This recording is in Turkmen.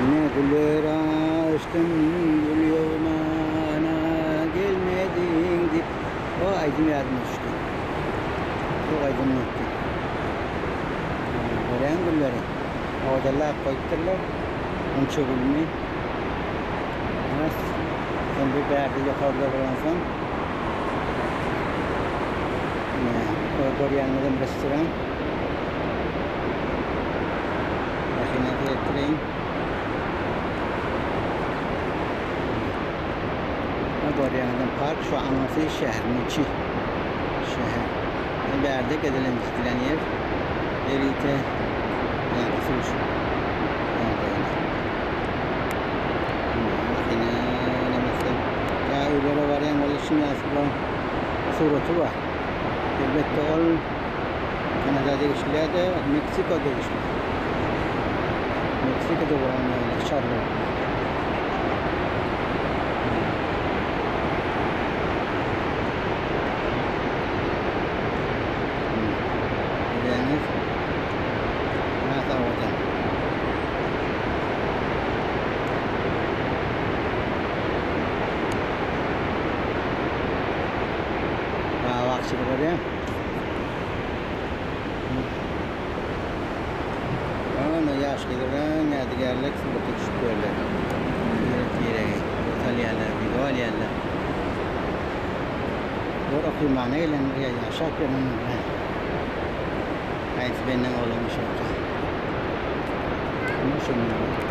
Ne güller açdym gül ýygnana gelmediň diýip o aýdym ýadyma düşdi. Çok aýdym unutdy. Görýän gülleri. Owadanlap goýupdyrlar. Gunça gülüni. Has sen bir bärde ýokarda bolansoň. Ine, o görýäňizem restoran. Ýakyndan seretdireýin. O görýäňizem park, şu aňyrsy şäheriň içi. Şäher. Ine bärde gezelenç edilen ýer. Ýörite ýaňky suw ýagdaýyna. Ine, nemesi. Tä öýlere barýan weli şundan suraty bar. Elbetde ol Kanada degişli däl-de, Meksika degişli. Meksikada bolan ýaly şarlar. Görýäňiz. Has owadan. Bagçyny görýäň. Ana ýaş gyzlaryň ýadygärlik surata düşüp ýörler. Birek biregi surat alýarlar, wideo alýarlar. Bular okymana gelenler ýa ýaşap ýörenler. Haýsy benden oglanmy şorta. Şunda.